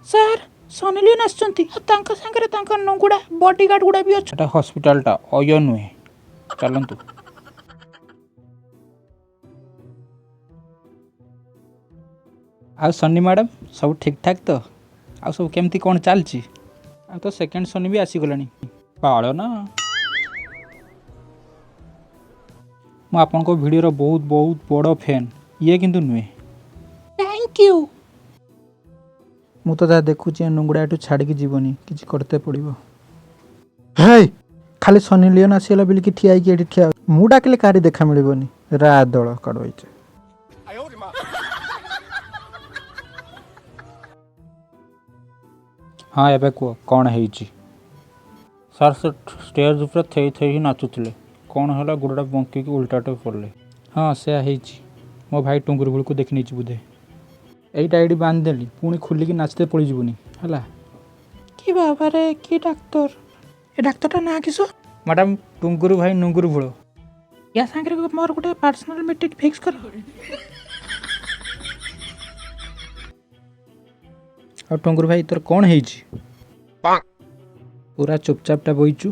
Sir, Sunny Leone ଆସିଛନ୍ତି ଆଉ ତାଙ୍କ ସାଙ୍ଗରେ ତାଙ୍କ ନଙ୍ଗୁଡ଼ା ବଡିଗାର୍ଡ ଗୁଡ଼ା ବି ଅଛି। ଏଟା ହସ୍ପିଟାଲଟା, ଅୟ ନୁହେଁ। ଚାଲନ୍ତୁ। ଆଉ ସନି ମ୍ୟାଡ଼ାମ୍, ସବୁ ଠିକ୍ଠାକ୍ ତ? ଆଉ ସବୁ କେମିତି କ'ଣ ଚାଲିଛି? ଆଉ ତ ସେକେଣ୍ଡ ଶନି ବି ଆସିଗଲାଣି ପାଳ ନା। ମୁଁ ଆପଣଙ୍କ ଭିଡ଼ିଓର ବହୁତ ବହୁତ ବଡ଼ ଫ୍ୟାନ୍, ଇଏ କିନ୍ତୁ ନୁହେଁ। Thank you. ମୁଁ ତ ଯାହା ଦେଖୁଛି, ଏ ନୁଙ୍ଗୁଡ଼ା ଏଠୁ ଛାଡ଼ିକି ଯିବନି, କିଛି କରତେ ପଡ଼ିବ। ହେଇ, ଖାଲି ସନି ଲିଓନ୍ ଆସିଗଲା ବୋଲିକି ଠିଆ ହେଇକି ଏଠି ଠିଆ। ମୁଁ ଡାକିଲେ କାହାରି ଦେଖା ମିଳିବନି। ରା ଦଳ କାଢ଼। ହଁ, ଏବେ କୁହ କ'ଣ ହେଇଛି? ସାର୍, ସେ ଷ୍ଟେଜ୍ ଉପରେ ଥେଇ ଥେଇ ହିଁ ନାଚୁଥିଲେ, କ'ଣ ହେଲା, ଗୋଡ଼ଟା ବଙ୍କିକି ଉଲ୍ଟାଟେ ପଡ଼ିଲେ। ହଁ, ସେୟା ହେଇଛି। ମୋ ଭାଇ ଟୁଙ୍ଗୁରୁ ଭୁଳକୁ ଦେଖି ନେଇଛି ବୋଧେ। ଏଇଟା ଏଇଠି ବାନ୍ଧିଦେଲି, ପୁଣି ଖୋଲିକି ନାଚତେ ପଳିଯିବୁନି ହେଲା। କି ବାବାରେ, କି ଡାକ୍ତର! ଏ ଡାକ୍ତରଟା ନାଁ କିସ? ମ୍ୟାଡ଼ାମ୍, ଟୁଙ୍ଗୁରୁ ଭାଇ ନୁଙ୍ଗୁରୁ ଭୁଳ। ୟା ସାଙ୍ଗରେ ମୋର ଗୋଟେ ପର୍ସନାଲ ମିଟିଂ ଫିକ୍ସ କର। ଆଉ ଟୁଙ୍ଗୁରୁ ଭାଇ, ତୋର କ'ଣ ହେଇଛି? ପୁରା ଚୁପଚାପଟା ବଇଛୁ।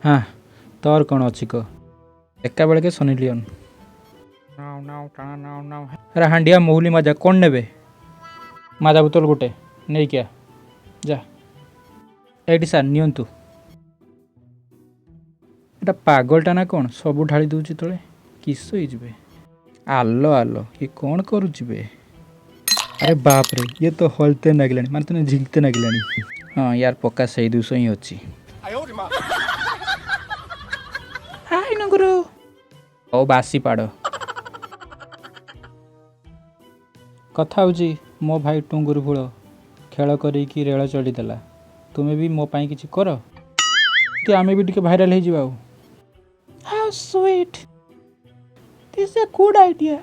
ହଁ, ତୋର କ'ଣ ଅଛି କହ। ଏକା ବେଳକେ ସନି ଲିଓନ୍। ଆରେ ହାଣ୍ଡିଆ, ମହୁଲି, ମାଜା କ'ଣ ନେବେ? ମାଜା ବୋତଲ ଗୋଟେ ନେଇକି ଆ ଯା। ଏଇଠି ସାର୍, ନିଅନ୍ତୁ। ଏଟା ପାଗଳଟା ନା କ'ଣ? ସବୁ ଢାଳି ଦେଉଛି ତଳେ। କିସ ହେଇଯିବେ? ଆଲୋ ଆଲୋ, ଇଏ କ'ଣ କରୁଛି ବେ? ଆରେ ବାପରେ, ଇଏ ତ ହଲତେ ନାଗିଲାଣି, ମାନେ ତୁମେ ଝିଲତେ ନାଗିଲାଣି। ହଁ ୟାର, ପକ୍କା ସେଇ ଦୁଷ ହିଁ ଅଛି। ହାଇ ନୁଙ୍ଗୁରୁ। ହଉ, ବାସି ପାଡ଼। କଥା ହେଉଛି, ମୋ ଭାଇ ଟୁଙ୍ଗୁରୁ ଭୁଳ ଖେଳ କରିକି ରେଳ ଚଢ଼ିଦେଲା। ତୁମେ ବି ମୋ ପାଇଁ କିଛି କର କି ଆମେ ବି ଟିକେ ଭାଇରାଲ ହେଇଯିବା ଆଉ। How sweet! This a good idea.